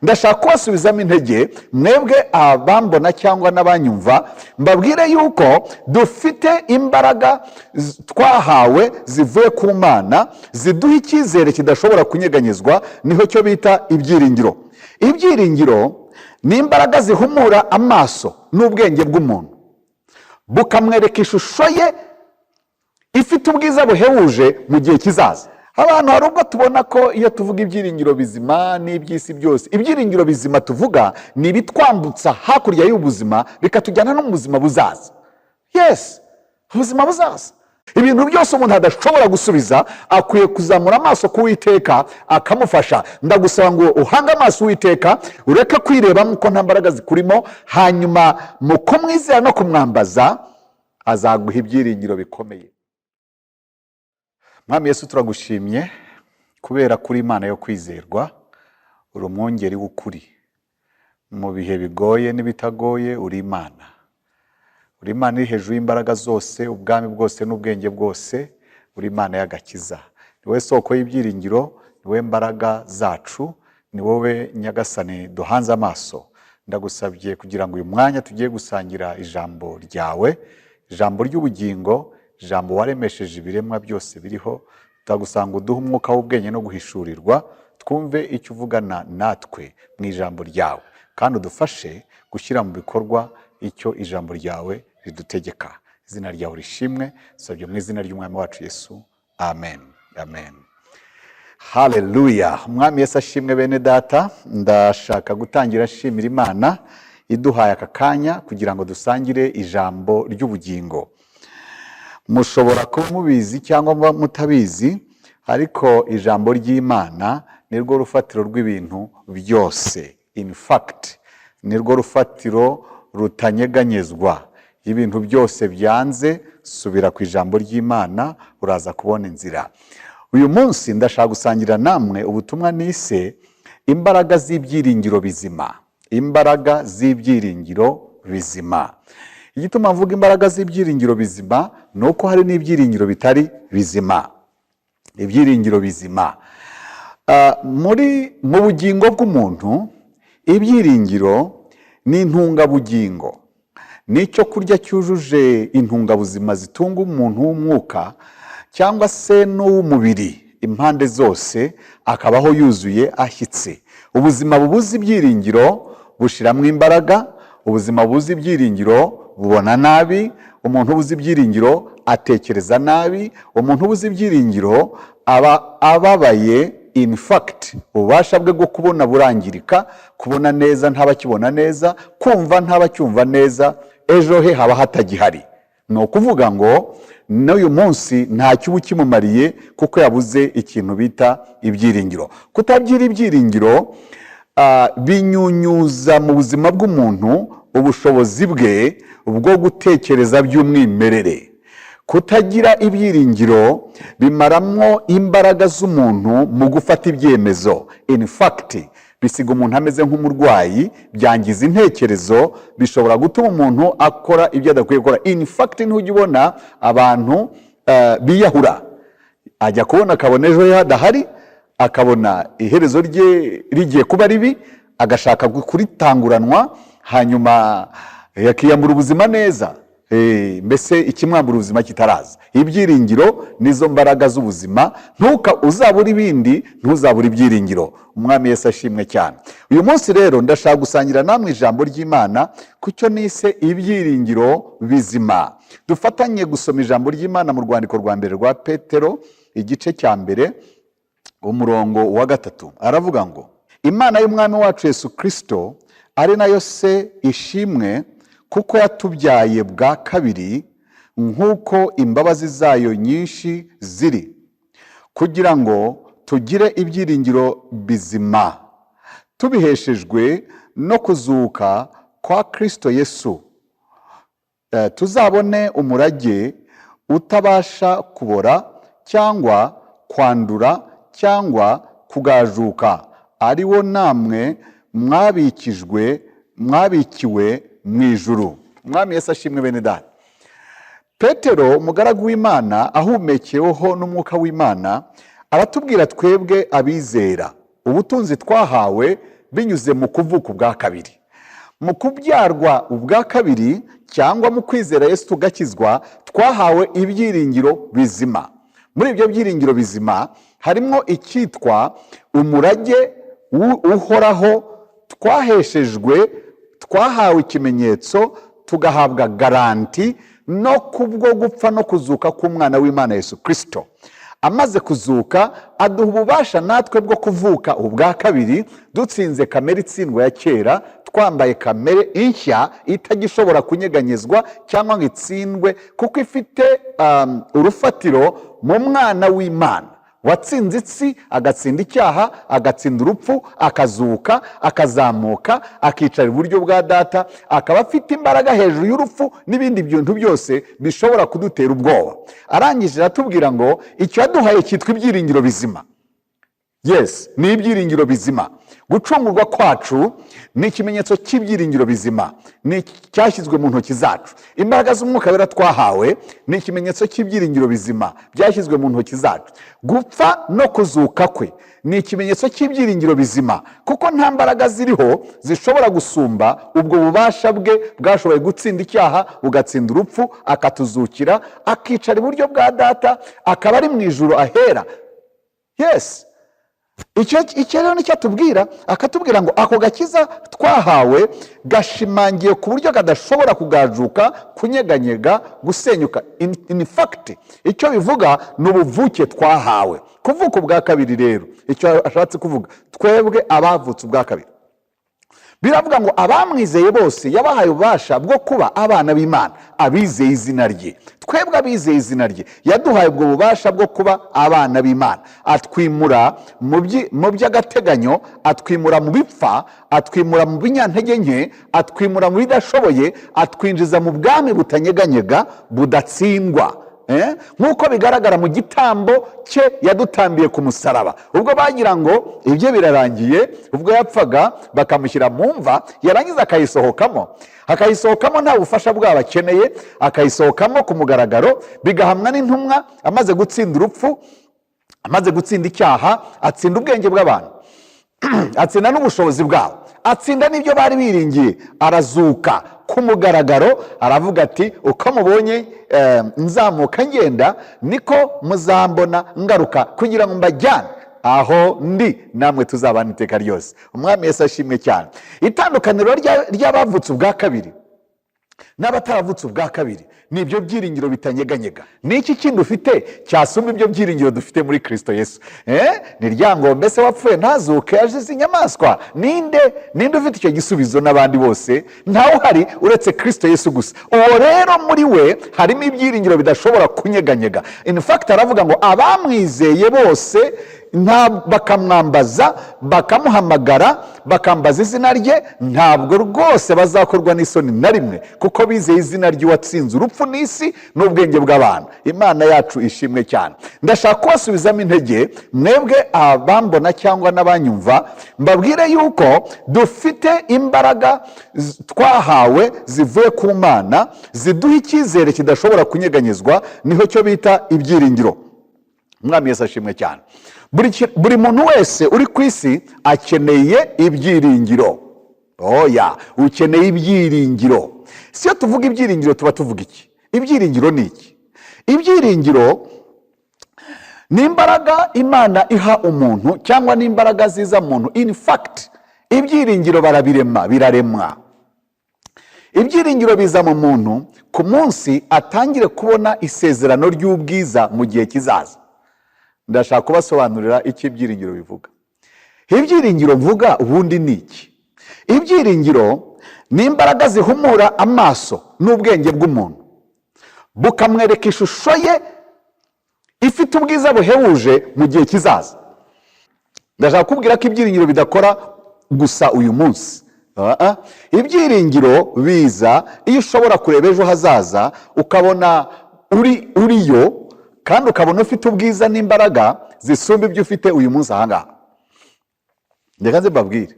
Ndashaka kubasubizamo intege mwebwe abambona cyangwa n'abanyumva, mbabwire yuko dufite imbaraga twahawe zivuye ku Mana, ziduha icyizere kidashobora kunyeganyezwa. Niho cyo bita ibyiringiro. Ibyiringiro ni imbaraga zihumura amaso n'ubwenge bw'umuntu, bukamwereka ishusho ye ifite ubwiza buhebuje mu gihe kizaza. Abantu hari ubwo tubona ko iyo tuvuga ibyiringiro bizima n'iby'isi byose, ibyiringiro bizima tuvuga ni ibitwambutsa hakurya y'ubuzima, bikatujyana no mu buzima buzaza. Yes, ubuzima buzaza. Ibintu byose umuntu adashobora gusubiza, akwiye kuzamura amaso ku Witeka akamufasha. Ndagusaba ngo uhange amaso Uwiteka, ureke kwirebamo ko nta mbaraga zikurimo. Hanyuma mu kumwizera no kumwambaza, azaguha ibyiringiro bikomeye. Mwami Yesu, turagushimye kubera kuri Imana yo kwizerwa. Uri umwungeri w'ukuri. Mu bihe bigoye n'ibitagoye, uri Imana. Uri Imana iri hejuru y'imbaraga zose, ubwami bwose n'ubwenge bwose. Uri Imana y'agakiza. Ni wowe soko y'ibyiringiro, ni wowe mbaraga zacu, ni wowe Nyagasani duhanze amaso. Ndagusabye kugira ngo uyu mwanya tugiye gusangira ijambo ryawe, ijambo ry'ubugingo, ijambo waremesheje ibiremwa byose biriho, ndagusanga uduhe umwuka w'ubwenge no guhishurirwa, twumve icyo uvugana natwe mu ijambo ryawe, kandi udufashe gushyira mu bikorwa icyo ijambo ryawe ridutegeka. Izina ryawe rishimwe. Dusabye mu izina ry'Umwami wacu Yesu, amen, amen. Haleluya! Umwami Yesu ashimwe. Bene Data, ndashaka gutangira nshimira Imana iduhaye aka kanya kugira ngo dusangire ijambo ry'ubugingo. Mushobora kuba mubizi cyangwa muba mutabizi, ariko ijambo ry'Imana ni rwo rufatiro rw'ibintu byose. In fact, ni rwo rufatiro rutanyeganyezwa. Iyo ibintu byose byanze, subira ku ijambo ry'Imana, uraza kubona inzira. Uyu munsi ndashaka gusangira namwe ubutumwa nise "Imbaraga z'ibyiringiro bizima". Imbaraga z'ibyiringiro bizima. Igituma mvuga imbaraga z'ibyiringiro bizima ni uko hari n'ibyiringiro bitari bizima. Ibyiringiro bizima. Muri mu bugingo bw'umuntu, ibyiringiro ni intungabugingo, ni icyo kurya cyujuje intungabuzima zitunga umuntu w'umwuka cyangwa se n'uw'umubiri impande zose, akabaho yuzuye, ashyitse. Ubuzima bubuze ibyiringiro bushiramo imbaraga. Ubuzima bubuze ibyiringiro bubona nabi. Umuntu ubuze ibyiringiro atekereza nabi. Umuntu ubuze ibyiringiro aba ababaye. In fact, ububasha bwe bwo kubona burangirika. Kubona neza ntaba akibona neza, kumva ntaba acyumva neza, ejo he haba hatagihari. Ni ukuvuga ngo n'uyu munsi ntacyo uba ukimumariye, kuko yabuze ikintu bita ibyiringiro. Kutagira ibyiringiro binyunyuza mu buzima bw'umuntu ubushobozi bwe bwo gutekereza by'umwimerere. Kutagira ibyiringiro bimaramwo imbaraga z'umuntu mu gufata ibyemezo. In fact, bisiga umuntu ameze nk'umurwayi, byangiza intekerezo, bishobora gutuma umuntu akora ibyo adakwiye gukora. In fact, ntujya ubona abantu biyahura? Ajya kubona akabona ejo he hadahari, akabona iherezo rye rigiye kuba ribi, agashaka kuritanguranwa, hanyuma yakiyambura ubuzima neza. Mbese ikimwambura ubuzima kitaraza. Ibyiringiro nizo mbaraga z'ubuzima. Ntuka uzabura ibindi, ntuzabura ibyiringiro. Umwami Yesu ashimwe cyane. Uyu munsi rero ndashaka gusangira namwe ijambo ry'Imana ku cyo nise ibyiringiro bizima. Dufatanye gusoma ijambo ry'Imana mu rwandiko rwa mbere rwa Petero, igice cya mbere, umurongo wa 3. Aravuga ngo: "Imana y'Umwami wacu Yesu Kirisito, ari nayo Se, ishimwe, kuko yatubyaye bwa kabiri nk'uko imbabazi zayo nyinshi ziri, kugira ngo tugire ibyiringiro bizima tubiheshejwe no kuzuka kwa Kirisito Yesu, tuzabone umurage utabasha kubora cyangwa kwandura cyangwa kugajuka, ari wo namwe mwabikijwe, mwabikiwe mu ijuru." Umwami Yesu ashimwe. Bene Data, Petero, umugaragu w'Imana ahumekeweho n'umwuka w'Imana, aratubwira twebwe abizera ubutunzi twahawe binyuze mu kuvuka ubwa kabiri. Mu kubyarwa ubwa kabiri cyangwa mu kwizera Yesu tugakizwa, twahawe ibyiringiro bizima. Muri ibyo byiringiro bizima harimo icyitwa umurage uhoraho twaheshejwe, twahawe ikimenyetso, tugahabwa garanti no kubwo gupfa no kuzuka k'umwana w'Imana Yesu Kirisito. Amaze kuzuka, aduha ububasha natwe bwo kuvuka ubwa kabiri, dutsinze kamere itsindwa ya kera, twambaye kamere inshya itagishobora kunyeganyezwa cyangwa ngo itsindwe, kuko ifite urufatiro mu mwana w'Imana watsinze isi, agatsinda icyaha, agatsinda urupfu, akazuka, akazamuka, akicara iburyo bwa Data, akaba afite imbaraga hejuru y'urupfu n'ibindi bintu byose bishobora kudutera ubwoba. Arangije aratubwira ngo icyo yaduhaye cyitwa ibyiringiro bizima. Yes, ni ibyiringiro bizima. Gucungurwa kwacu ni ikimenyetso cy'ibyiringiro bizima, ni cyashyizwe mu ntoki zacu. Imbaraga z'Umwuka Wera twahawe ni ikimenyetso cy'ibyiringiro bizima byashyizwe mu ntoki zacu. Gupfa no kuzuka kwe ni ikimenyetso cy'ibyiringiro bizima, kuko nta mbaraga ziriho zishobora gusumba ubwo bubasha bwe bwashoboye gutsinda icyaha, bugatsinda urupfu, akatuzukira, akicara iburyo bwa Data, akaba ari mu ijuru ahera. Yes, icyo rero nicyo atubwira. Akatubwira ngo ako gakiza twahawe gashimangiye ku buryo kadashobora kugajuka, kunyeganyega, gusenyuka. In fact, icyo bivuga ni ubuvuke twahawe, kuvuka ubwa kabiri. Rero icyo ashatse kuvuga, twebwe abavutse ubwa kabiri, biravuga ngo abamwizeye bose yabahaye ububasha bwo kuba abana b'Imana, abizeye izina rye. Twebwe abizeye izina rye, yaduhaye ubwo bubasha bwo kuba abana b'Imana. Atwimura mu by'agateganyo, atwimura mu bipfa, atwimura mu binyantege nke, atwimura mu bidashoboye, atwinjiza mu bwami butanyeganyega, budatsindwa. Nk'uko bigaragara mu gitambo cye yadutambiye ku musaraba, ubwo bagira ngo ibye birarangiye, ubwo yapfaga bakamushyira mu mva, yarangiza akayisohokamo, akayisohokamo nta bufasha bwabo akeneye, akayisohokamo ku mugaragaro, bigahamwa n'intumwa, amaze gutsinda urupfu, amaze gutsinda icyaha, atsinda ubwenge bw'abantu, atsinda n'ubushobozi bwabo, atsinda n'ibyo bari biringiye, arazuka ku mugaragaro, aravuga ati: "Uko mubonye nzamuka ngenda, niko muzambona ngaruka, kugira ngo mbajyane aho ndi, namwe tuzabana iteka ryose." Umwami Yesu ashimwe cyane. Itandukaniro ry'abavutse ubwa kabiri n'abataravutse ubwa kabiri ni ibyo byiringiro bitanyeganyega. Ni iki kindi ufite cyasumba ibyo byiringiro dufite muri Kirisito Yesu? Ni Ryangombe se wapfuye ntazuke, yajize inyamaswa? Ninde, ninde ufite icyo gisubizo n'abandi bose? Ntawe uhari uretse Kirisito Yesu gusa. Uwo rero muri we harimo ibyiringiro bidashobora kunyeganyega. In fact, aravuga ngo abamwizeye bose bakamwambaza, bakamuhamagara, bakambaza izina rye, ntabwo rwose bazakorwa n'isoni na rimwe, kuko bizeye izina ry'uwatsinze urupfu n'isi n'ubwenge bw'abantu. Imana yacu ishimwe cyane. Ndashaka kubasubizamo intege mwebwe abambona cyangwa n'abanyumva, mbabwire yuko dufite imbaraga twahawe zivuye ku Mana, ziduha icyizere kidashobora kunyeganyezwa, niho cyo bita ibyiringiro. Umwami Yesu ashimwe cyane. Buri muntu wese uri ku isi akeneye ibyiringiro. Oya, ukeneye ibyiringiro. Si iyo tuvuga ibyiringiro tuba tuvuga iki? Ibyiringiro ni iki? Ibyiringiro ni imbaraga Imana iha umuntu, cyangwa ni imbaraga ziza muntu. In fact, ibyiringiro barabirema, biraremwa. Ibyiringiro biza mu muntu ku munsi atangire kubona isezerano ry'ubwiza mu gihe kizaza. Ndashaka kubasobanurira icyo ibyiringiro bivuga. Ibyiringiro mvuga ubundi ni iki? Ibyiringiro ni imbaraga zihumura amaso n'ubwenge bw'umuntu, bukamwereka ishusho ye ifite ubwiza buhebuje mu gihe kizaza. Ndashaka kubwira ko ibyiringiro bidakora gusa uyu munsi. Ibyiringiro biza iyo ushobora kureba ejo hazaza, ukabona uri uriyo, kandi ukabona ufite ubwiza n'imbaraga zisumba ibyo ufite uyu munsi ahangaha. Reka nze mbabwire,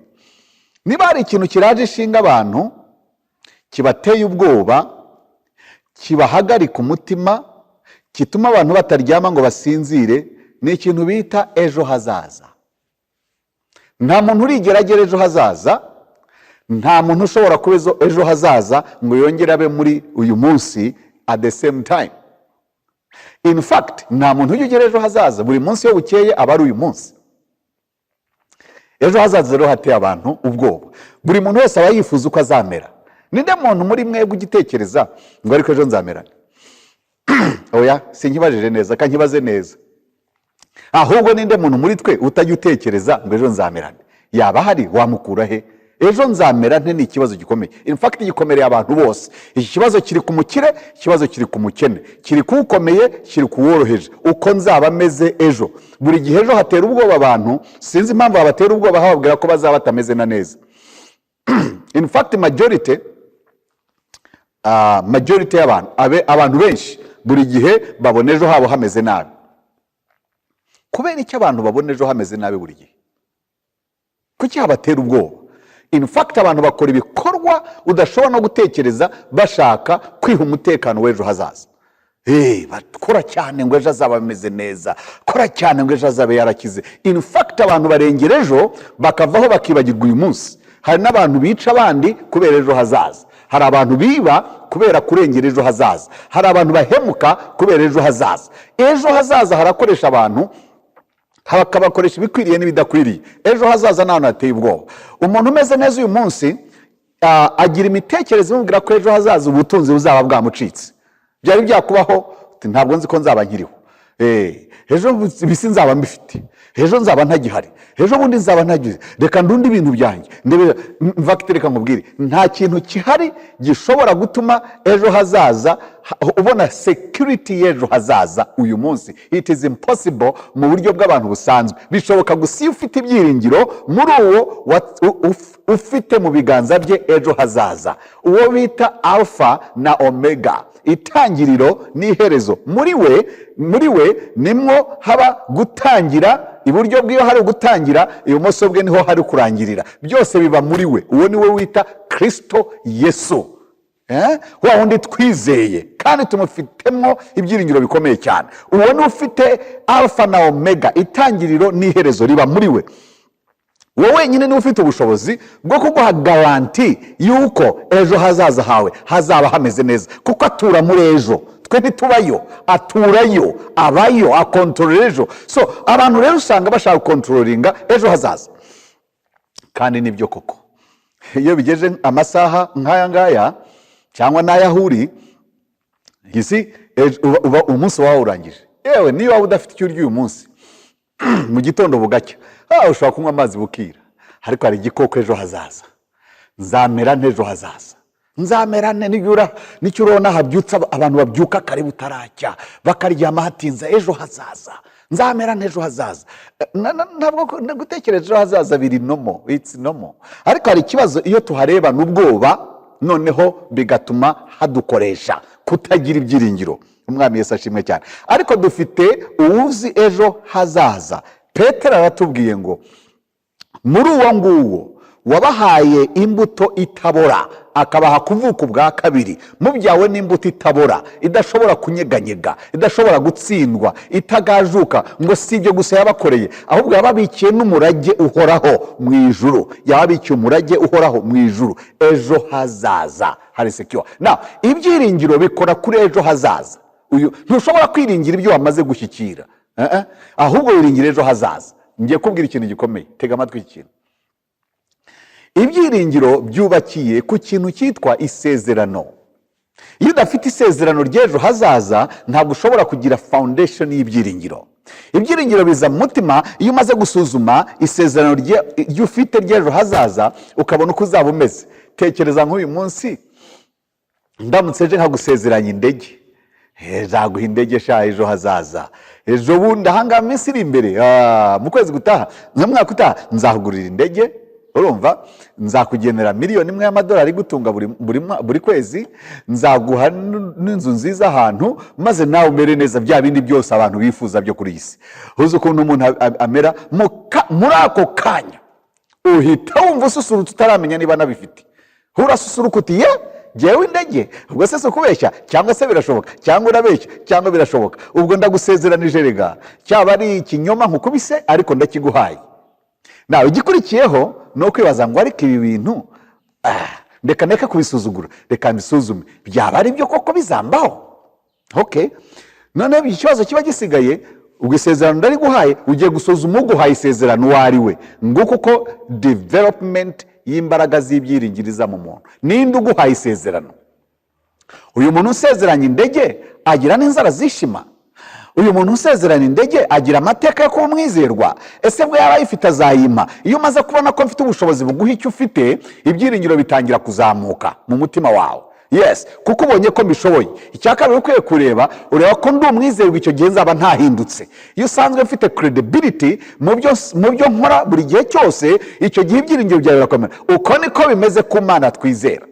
niba hari ikintu kiraje ishinga abantu, kibateye ubwoba, kibahagarika umutima, gituma abantu bataryama ngo basinzire, ni ikintu bita ejo hazaza. Nta muntu urigera agera ejo hazaza. Nta muntu ushobora kuba ejo hazaza ngo yongere abe muri uyu munsi at the same time. In fact, nta muntu ujya ugera ejo hazaza. Buri munsi iyo bukeye aba ari uyu munsi. Ejo hazaza rero hateye abantu ubwoba. Buri muntu wese aba yifuza uko azamera. Ninde muntu muri mwebwe ugitekereza ngo ariko ejo nzamera nte? Oya, sinkibajije neza, kankibaze neza ahubwo. Ninde muntu muri twe utajya utekereza ngo ejo nzamera nte? Yaba ahari wamukura he? Ejo nzamera nte ni ikibazo gikomeye. In fact, gikomereye abantu bose. Iki kibazo kiri ku mukire, ikibazo kiri ku mukene, kiri ku ukomeye, kiri ku woroheje. Uko nzaba meze ejo. Buri gihe ejo hatera ubwoba abantu. Sinzi impamvu babatera ubwoba, bababwira ko bazaba batameze na neza. In fact, majority y'abantu, abantu benshi buri gihe babona ejo habo hameze nabi. Kubera icyo abantu babona ejo hameze nabi buri gihe? Kuki habatera ubwoba? In fact, abantu bakora ibikorwa udashobora no gutekereza bashaka kwiha umutekano w'ejo hazaza. Bakora cyane ngo ejo azaba ameze neza, kora cyane ngo ejo azabe yarakize. In fact, abantu barengera ejo bakavaho bakibagirwa uyu munsi. Hari n'abantu bica abandi kubera ejo hazaza. Hari abantu biba kubera kurengera ejo hazaza. Hari abantu bahemuka kubera ejo hazaza. Ejo hazaza harakoresha abantu, bakabakoresha ibikwiriye n'ibidakwiriye. Ejo hazaza ni ahantu hateye ubwoba. Umuntu umeze neza uyu munsi agira imitekerereze imubwira ko ejo hazaza ubutunzi buzaba bwamucitse. Byari byakubaho uti ntabwo nzi ko nzaba nkiriho. Ejo ibisi nzaba mbifite, ejo nzaba ntagihari, ejo bundi nzaba ntagize, reka ndunde ibintu byanjye ndebe. Mvakite, reka nkubwire, nta kintu gihari gishobora gutuma ejo hazaza ubona security y'ejo hazaza uyu munsi. It is impossible mu buryo bw'abantu busanzwe. Bishoboka gusa iyo ufite ibyiringiro muri uwo ufite mu biganza bye ejo hazaza, uwo bita Alpha na Omega, itangiriro n'iherezo. Muri we nimwo haba gutangira. Iburyo bw'iyo hari ugutangira, ibumoso bwe niho hari kurangirira. Byose biba muri we. Uwo ni we wita Kirisito Yesu. Wa wundi twizeye kandi tumufitemo ibyiringiro bikomeye cyane. Uwo ni ufite Alpha na Omega, itangiriro n'iherezo riba muri we. Wowe wenyine niwe ufite ubushobozi bwo kuguha guarantee y'uko ejo hazaza hawe hazaba hameze neza, kuko atura muri ejo. Twe ntitubayo, aturayo, abayo, akontorora ejo. So abantu rero usanga bashaka gukontrolinga ejo hazaza, kandi nibyo koko. Iyo bigeje amasaha nk'aya ngaya cyangwa n'aya uri isi, uba umunsi wawe urangije. Yewe, niba waba udafite icyo urya uyu munsi mu gitondo bugacya, ushobora kunywa amazi bukira. Ariko hari igikoko ejo hazaza. Nzamera nte ejo hazaza? Nzamera nte? Nicyo urabona habyutse abantu babyuka kare butaracya, bakaryama hatinze. Ejo hazaza, nzamera nte ejo hazaza? Ntabwo gutekereza ejo hazaza biri normal, it's normal. Ariko hari ikibazo iyo tuharebana ubwoba, noneho bigatuma hadukoresha kutagira ibyiringiro. Umwami Yesu ashimwe cyane. Ariko dufite uwuzi ejo hazaza. Petero aratubwiye ngo muri uwo nguwo wabahaye imbuto itabora, akabaha kuvuka ubwa kabiri, mubyawe n'imbuto itabora, idashobora kunyeganyega, idashobora gutsindwa, itagajuka. Ngo si ibyo gusa yabakoreye, ahubwo yababikiye n'umurage uhoraho mu ijuru. Yababikiye umurage uhoraho mu ijuru. Ejo hazaza hari secure. Na ibyiringiro bikora kuri ejo hazaza. Uyu ntushobora kwiringira ibyo wamaze gushyikira. Ahubwo wiringira ejo hazaza. Ngiye kubwira ikintu gikomeye, tega amatwi iki kintu. Ibyiringiro byubakiye ku kintu cyitwa isezerano. Iyo udafite isezerano ry'ejo hazaza, ntabwo ushobora kugira foundation y'ibyiringiro. Ibyiringiro biza mu mutima iyo umaze gusuzuma isezerano ufite ry'ejo hazaza, ukabona uko uzaba umeze. Tekereza nk'uyu munsi ndamutse ejo nkagusezeranya indege. Nzaguha indege sha ejo hazaza, ejo bundi ahangaha, minsi iri imbere, mu kwezi gutaha, mu mwaka utaha nzahugurira indege. Urumva, nzakugenera miliyoni 1 y'amadolari igutunga buri kwezi, nzaguha n'inzu nziza ahantu, maze nawe umere neza, bya bindi byose abantu bifuza byo kuri iyi si. Uzi ukuntu umuntu amera muri ako kanya? Uhita wumva ususurutse utaramenya niba anabifite. Urasusuruka uti ye jyewe indege? Ubwo se si ukubeshya? Cyangwa se birashoboka, cyangwa urabeshya, cyangwa birashoboka. Ubwo ndagusezeranije rega, cyaba ari ikinyoma nkukubise, ariko ndakiguhaye. Nawe igikurikiyeho ni ukwibaza ngo: "Ariko ibi bintu, reka ndeke kubisuzugura, reka mbisuzume, byaba ari byo koko bizambaho?" Okay, noneho ikibazo kiba gisigaye, ubwo isezerano ndariguhaye, ugiye gusuzuma uguhaye isezerano uwo ari we. Nguko uko development y'imbaraga z'ibyiringiro iza mu muntu. Ninde uguhaye isezerano? Uyu muntu usezeranya indege agira n'inzara zishima? Uyu muntu usezerana indege agira amateka yo kuba umwizerwa? Ese bwo yaba ayifite, azayima? Iyo umaze kubona ko mfite ubushobozi buguha icyo ufite, ibyiringiro bitangira kuzamuka mu mutima wawe. Yes, kuko ubonye ko mbishoboye. Icya kabiri ukwiye kureba, ureba ko ndi umwizerwa. Icyo gihe nzaba ntahindutse. Iyo usanzwe mfite credibility mu byo nkora buri gihe cyose, icyo gihe ibyiringiro byawe birakomera. Uko niko bimeze ku Mana twizera.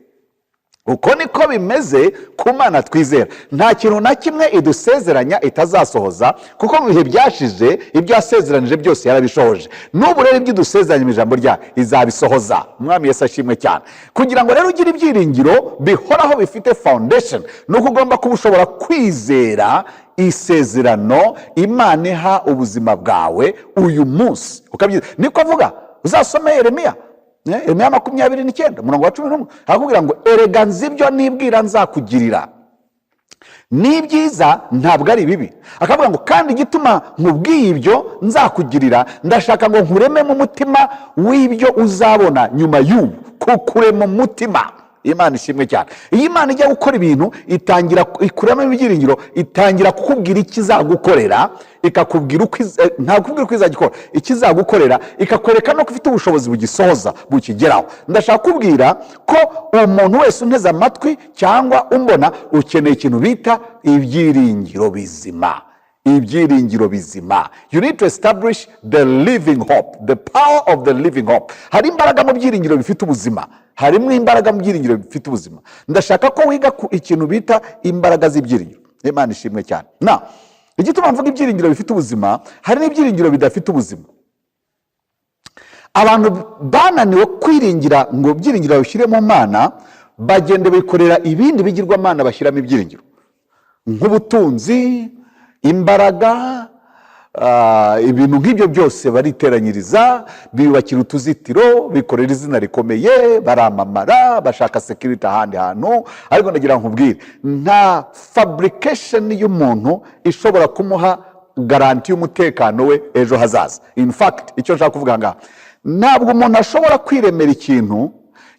Uko niko bimeze ku Mana twizera. Nta kintu na kimwe idusezeranya itazasohoza, kuko mu bihe byashize ibyo yasezeranije byose yarabishohoje. N'ubu rero ibyo idusezeranya mu ijambo ryayo izabisohoza. Umwami Yesu ashimwe cyane. Kugira ngo rero ugire ibyiringiro bihoraho bifite foundation, ni uko ugomba kuba ushobora kwizera isezerano Imana iha ubuzima bwawe uyu munsi, ukabyizera. Niko avuga. Uzasome Yeremiya, Yeremiya 29 umurongo wa 11, arakubwira ngo: "Erega nzi ibyo nibwira nzakugirira, ni ibyiza, ntabwo ari bibi." Akavuga ngo: "Kandi igituma nkubwiye ibyo nzakugirira, ndashaka ngo nkureme mu mutima w'ibyo uzabona nyuma y'ubu." Kukurema umutima, Imana ishimwe cyane. Iyo Imana ijya gukora ibintu, itangira ikuramo ibyiringiro, itangira kukubwira ikizagukorera, ikakubwira uko ntabwo kubwira uko izagikora, ikizagukorera, ikakwereka no ko ufite ubushobozi bugisohoza, bukigeraho. Ndashaka kubwira ko umuntu wese unteze amatwi cyangwa umbona, ukeneye ikintu bita ibyiringiro bizima. Ibyiringiro bizima, you need to establish the living hope, the power of the living hope. Hari imbaraga mu byiringiro bifite ubuzima. Harimo imbaraga mu byiringiro bifite ubuzima. Ndashaka ko wiga ku ikintu bita imbaraga z'ibyiringiro. Imana ishimwe cyane. Na igituma mvuga ibyiringiro bifite ubuzima, hari n'ibyiringiro bidafite ubuzima. Abantu bananiwe kwiringira ngo ibyiringiro babishyire mu Mana, bagenda bikorera ibindi bigirwamana bashyiramo ibyiringiro, nk'ubutunzi, imbaraga, ibintu nk'ibyo byose. Bariteranyiriza, biyubakira utuzitiro, bikorera izina rikomeye, baramamara, bashaka security ahandi hantu. Ariko ndagira ngo nkubwire, nta fabrication y'umuntu ishobora kumuha garanti y'umutekano we ejo hazaza. In fact, icyo nshaka kuvuga ngaha, ntabwo umuntu ashobora kwiremera ikintu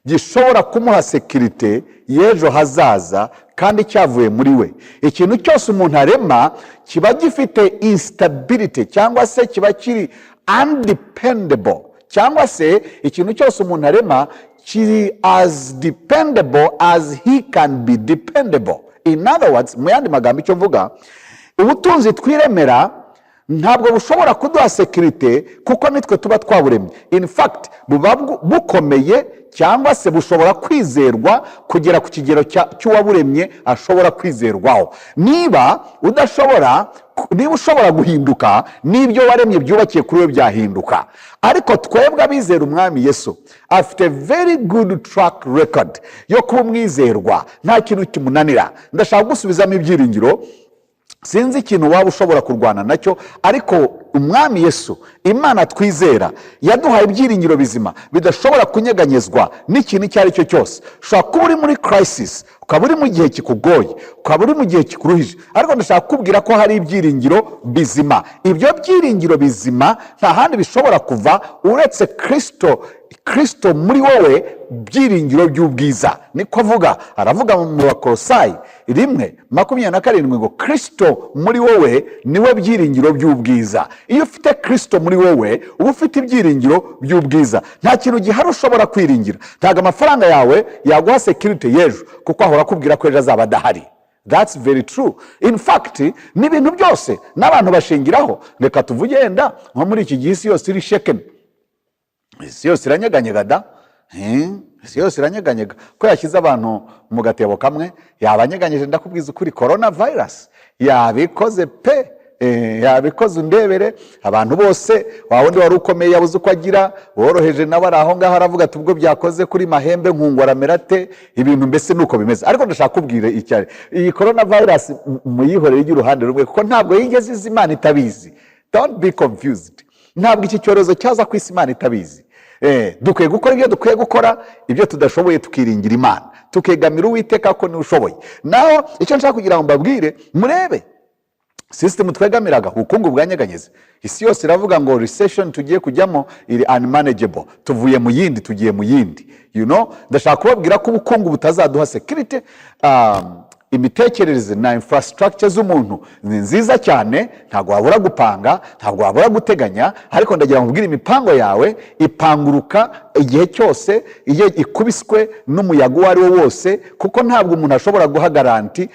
gishobora kumuha sécurité y'ejo hazaza kandi cyavuye muri we. Ikintu cyose umuntu arema kiba gifite instability, cyangwa se kiba kiri undependable, cyangwa se ikintu cyose umuntu arema kiri as dependable as he can be dependable. In other words, mu yandi magambo, icyo mvuga, ubutunzi twiremera ntabwo bushobora kuduha sécurité, kuko nitwe tuba twaburemye. In fact, buba bukomeye cyangwa se bushobora kwizerwa kugera ku kigero cy'uwaburemye ashobora kwizerwaho. Niba udashobora, niba ushobora guhinduka, n'ibyo waremye byubakiye kuri we byahinduka. Ariko twebwe abizera Umwami Yesu, afite very good track record yo kuba umwizerwa, nta kintu kimunanira. Ndashaka gusubizamo ibyiringiro. Sinzi ikintu waba ushobora kurwana nacyo, ariko Umwami Yesu, Imana twizera, yaduhaye ibyiringiro bizima bidashobora kunyeganyezwa n'ikintu icyo ari cyo cyose. Ushobora kuba uri muri crisis, ukaba uri mu gihe kikugoye, ukaba uri mu gihe kikuruhije, ariko ndashaka kukubwira ko hari ibyiringiro bizima. Ibyo byiringiro bizima nta handi bishobora kuva uretse Kirisito. Kirisito muri wowe, byiringiro by'ubwiza. Niko avuga. Aravuga mu Bakorosayi 1:27 ngo: "Kirisito muri wowe niwe byiringiro by'ubwiza." Iyo ufite Kirisito muri wowe, uba ufite ibyiringiro by'ubwiza. Nta kintu gihari ushobora kwiringira. Ntabwo amafaranga yawe yaguha sécurité y'ejo, kuko ahora akubwira ko ejo azaba adahari. That's very true. In fact, n'ibintu byose n'abantu bashingiraho, reka tuvuge yenda nko muri iki gihe isi yose iri shaken, isi yose iranyeganyega da. Isi yose iranyeganyega. Ko yashyize abantu mu gatebo kamwe, yabanyeganyije. Ndakubwiza ukuri, corona virus yabikoze pe. Yabikoze. Undebere abantu bose, wa wundi wari ukomeye yabuze uko agira, woroheje nawe ari aho ngaho aravuga ati: "Ubwo byakoze kuri mahembe, nkungu aramera ate?" Ibintu mbese ni uko bimeze. Ariko ndashaka kubwira icyari iyi corona virus, muyihorere ijye uruhande rumwe, kuko ntabwo yigeze izi Imana itabizi. Don't be confused. Ntabwo iki cyorezo cyaza ku isi Imana itabizi. Dukwiye gukora ibyo dukwiye gukora, ibyo tudashoboye tukiringira Imana, tukegamira Uwiteka ko niwe ushoboye. Naho icyo nshaka kugira ngo mbabwire, murebe sisitemu twegamiraga, ubukungu bwanyeganyeze. Isi yose iravuga ngo recession tugiye kujyamo iri unmanageable. Tuvuye mu yindi, tugiye mu yindi. Ndashaka kubabwira ko ubukungu butazaduha security. Imitekerereze na infrastructure z'umuntu ni nziza cyane, ntabwo wabura gupanga, ntabwo wabura guteganya, ariko ndagira ngo nkubwire, imipango yawe ipanguruka igihe cyose iyo ikubiswe n'umuyaga uwo ari wo wose, kuko ntabwo umuntu ashobora guha garanti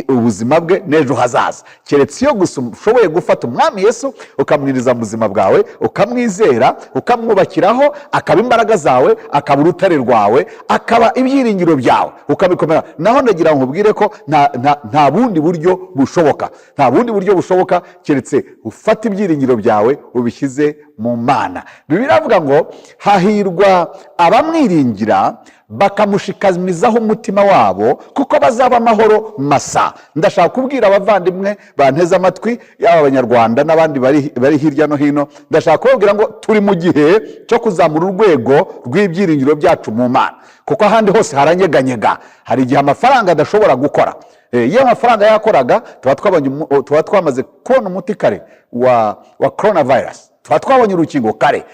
ubuzima bwe n'ejo hazaza, keretse iyo gusa ushoboye gufata Umwami Yesu, ukamwinjiza mu buzima bwawe, ukamwizera, ukamwubakiraho, akaba imbaraga zawe, akaba urutare rwawe, akaba ibyiringiro byawe, ukabikomera. Naho ndagira ngo nkubwire ko nta bundi buryo bushoboka, nta bundi buryo bushoboka keretse ufata ibyiringiro byawe ubishyize mu Mana. Bibiliya iravuga ngo hahirwa abamwiringira bakamushikamizaho umutima wabo, kuko bazaba amahoro masa. Ndashaka kubwira abavandimwe banteze amatwi, yaba Abanyarwanda n'abandi bari hirya no hino, ndashaka kubabwira ngo turi mu gihe cyo kuzamura urwego rw'ibyiringiro byacu mu Mana, kuko ahandi hose haranyeganyega. Hari igihe amafaranga adashobora gukora. Iyo amafaranga yakoraga, tuba twamaze kubona umuti kare wa coronavirus, tuba twabonye urukingo kare,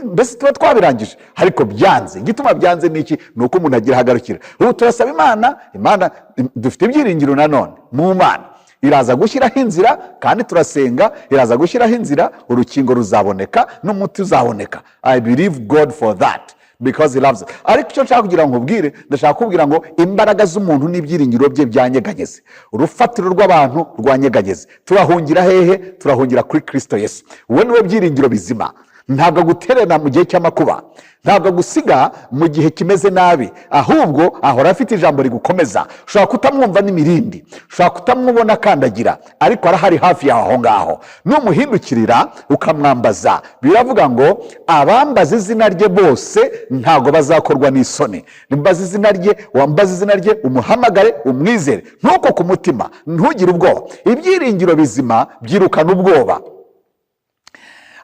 mbese tuba twabirangije, ariko byanze. Igituma byanze ni iki? Ni uko umuntu agira ahagarukira. Ubu turasaba Imana. Imana, dufite ibyiringiro nanone mu Mana, iraza gushyiraho inzira, kandi turasenga, iraza gushyiraho inzira, urukingo ruzaboneka n'umuti uzaboneka. I believe God for that because he loves us. Ariko icyo nshaka kugira ngo nkubwire, ndashaka kubwira ngo imbaraga z'umuntu n'ibyiringiro bye byanyeganyeze, urufatiro rw'abantu rwanyeganyeze. Turahungira hehe? Turahungira kuri Kirisito Yesu. Uwo niwe byiringiro bizima. Ntabwo agutererana mu gihe cy'amakuba, ntabwo agusiga mu gihe kimeze nabi, ahubwo ahora afite ijambo rigukomeza. Ushobora kutamwumva n'imirindi, ushobora kutamubona akandagira, ariko arahari hafi yawe aho ngaho numuhindukirira ukamwambaza. Biravuga ngo abambaza izina rye bose ntabwo bazakorwa n'isoni. Nimbaza izina rye, wambaza izina rye, umuhamagare, umwizere, ntuko ku mutima, ntugire ubwoba. Ibyiringiro bizima byirukana ubwoba.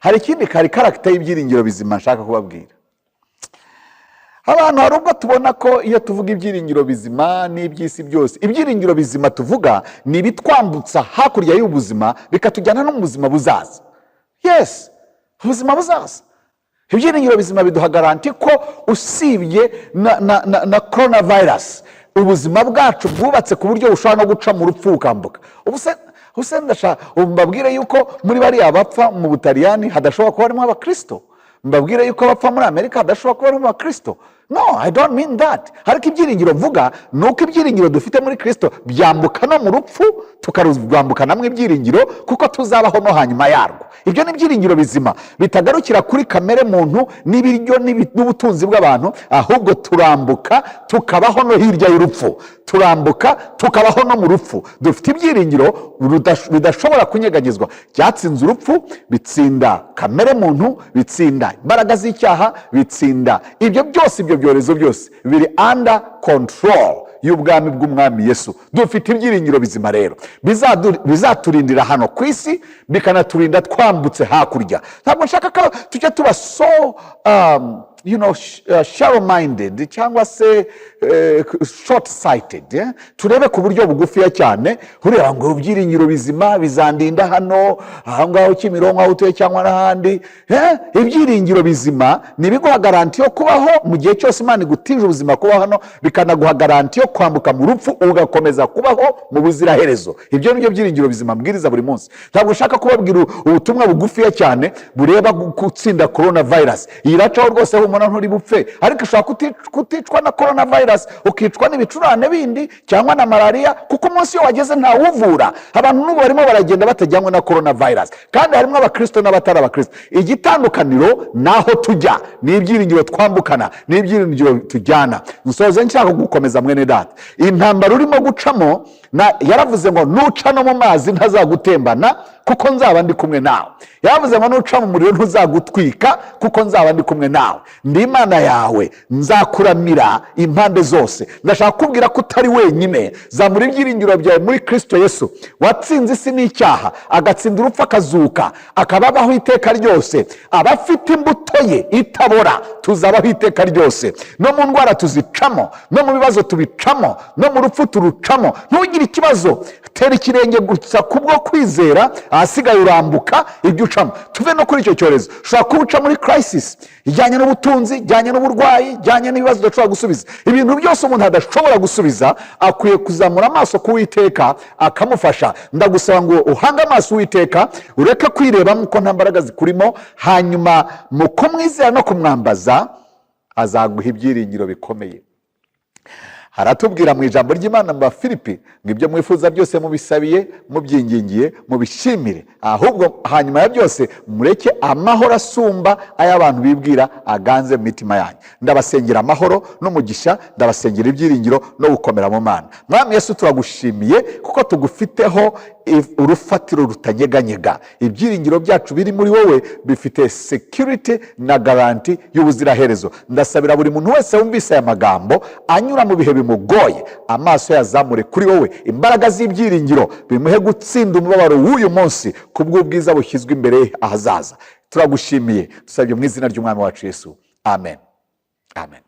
Hari ikindi kari character y'ibyiringiro bizima nshaka kubabwira. Abantu hari ubwo tubona ko iyo tuvuga ibyiringiro bizima n'iby'isi byose, ibyiringiro bizima tuvuga ni ibitwambutsa hakurya y'ubuzima, bikatujyana no mu buzima buzaza. Yes, ubuzima buzaza. Ibyiringiro bizima biduha garanti ko usibye na coronavirus, ubuzima bwacu bwubatse ku buryo bushobora no guca mu rupfu bukambuka. Ubu se ndashaka ubu mbabwire yuko muri bariya bapfa mu Butaliyani hadashobora kuba harimo Abakirisito? Mbabwire yuko abapfa muri Amerika hadashobora kuba harimo Abakirisito? No, I don't mean that. Ariko ibyiringiro mvuga ni uko ibyiringiro dufite muri Kirisito byambuka no mu rupfu, tukarwambukanamo ibyiringiro, kuko tuzabaho no hanyuma yarwo. Ibyo ni ibyiringiro bizima bitagarukira kuri kamere muntu n'ibiryo n'ubutunzi bw'abantu, ahubwo turambuka tukabaho no hirya y'urupfu, turambuka tukabaho no mu rupfu. Dufite ibyiringiro bidashobora kunyeganyezwa, byatsinze urupfu, bitsinda kamere muntu, bitsinda imbaraga z'icyaha, bitsinda ibyo byose. Ibyo byorezo byose biri under control y'ubwami bw'Umwami Yesu. Dufite ibyiringiro bizima rero bizaturindira hano ku isi, bikanaturinda twambutse hakurya. Ntabwo nshaka ko tujya tuba so shallow minded cyangwa se short sighted, eh? Turebe ku buryo bugufiya cyane, ureba ngo ibyiringiro bizima bizandinda hano, aho ngaho Kimironko aho utuye cyangwa n'ahandi, eh? Ibyiringiro bizima ni ibiguha garanti yo kubaho mu gihe cyose Imana igutije ubuzima kubaho hano, bikanaguha garanti yo kwambuka mu rupfu ugakomeza kubaho mu buziraherezo. Ibyo ni byo byiringiro bizima mbwiriza buri munsi. Ntabwo nshaka kubabwira ubutumwa bugufiya cyane bureba gutsinda corona virus. Iyi iracaho rwose, humura, nturi bupfe, ariko ushobora kuticwa na corona virus, ukicwa n'ibicurane bindi cyangwa na malariya, kuko umunsi iyo wageze ntawuvura. Abantu n'ubu barimo baragenda batajyanywe na corona virus, kandi harimo Abakristo n'abatari Abakristo. Igitandukaniro ni aho tujya, ni ibyiringiro twambukana, ni ibyiringiro tujyana. Nsoze nshaka gukomeza mwene data, intambara urimo gucamo yaravuze ngo nuca no mu mazi ntazagutembana. kuko nzaba ndi kumwe nawe. Yaravuze ngo nuca mu muriro ntuzagutwika, kuko nzaba ndi kumwe nawe. Ndi Imana yawe, nzakuramira impande zose. Ndashaka kubwira ko utari wenyine. Zamura ibyiringiro byawe muri Kirisito Yesu watsinze isi n'icyaha, agatsinda urupfu, akazuka, akaba abaho iteka ryose. Abafite imbuto ye itabora tuzabaho iteka ryose. No mu ndwara tuzicamo, no mu bibazo tubicamo, no mu rupfu turucamo. Ntugire ikibazo, tera ikirenge gusa kubwo kwizera, ahasigaye urambuka ibyo ucamo. Tuve no kuri icyo cyorezo. Ushobora kuba uca muri crisis ijyanye n'ubutunzi, ijyanye n'uburwayi, ijyanye n'ibibazo udashobora gusubiza. Ibintu byose umuntu adashobora gusubiza, akwiye kuzamura amaso ku Uwiteka akamufasha. Ndagusaba ngo uhange amaso Uwiteka, ureke kwirebamo ko nta mbaraga zikurimo. Hanyuma mu kumwizera no kumwambaza, azaguha ibyiringiro bikomeye. Haratubwira mu ijambo ry'Imana mu Bafilipi ngo ibyo mwifuza byose mubisabiye, mubyingingiye, mubishimire. Ahubwo hanyuma ya byose mureke amahoro asumba ay'abantu bibwira aganze mu mitima yanyu. Ndabasengera amahoro n'umugisha, ndabasengera ibyiringiro no gukomera mu Mana. Mwami Yesu, turagushimiye kuko tugufiteho urufatiro rutanyeganyega. Ibyiringiro byacu biri muri wowe, bifite security na guarantee y'ubuziraherezo. Ndasabira buri muntu wese wumvise aya magambo anyura mu bihe bimugoye, amaso yazamure kuri wowe, imbaraga z'ibyiringiro bimuhe gutsinda umubabaro w'uyu munsi ku bw'ubwiza bushyizwe imbere ye ahazaza. Turagushimiye, dusabye mu izina ry'Umwami wacu Yesu, amen, amen.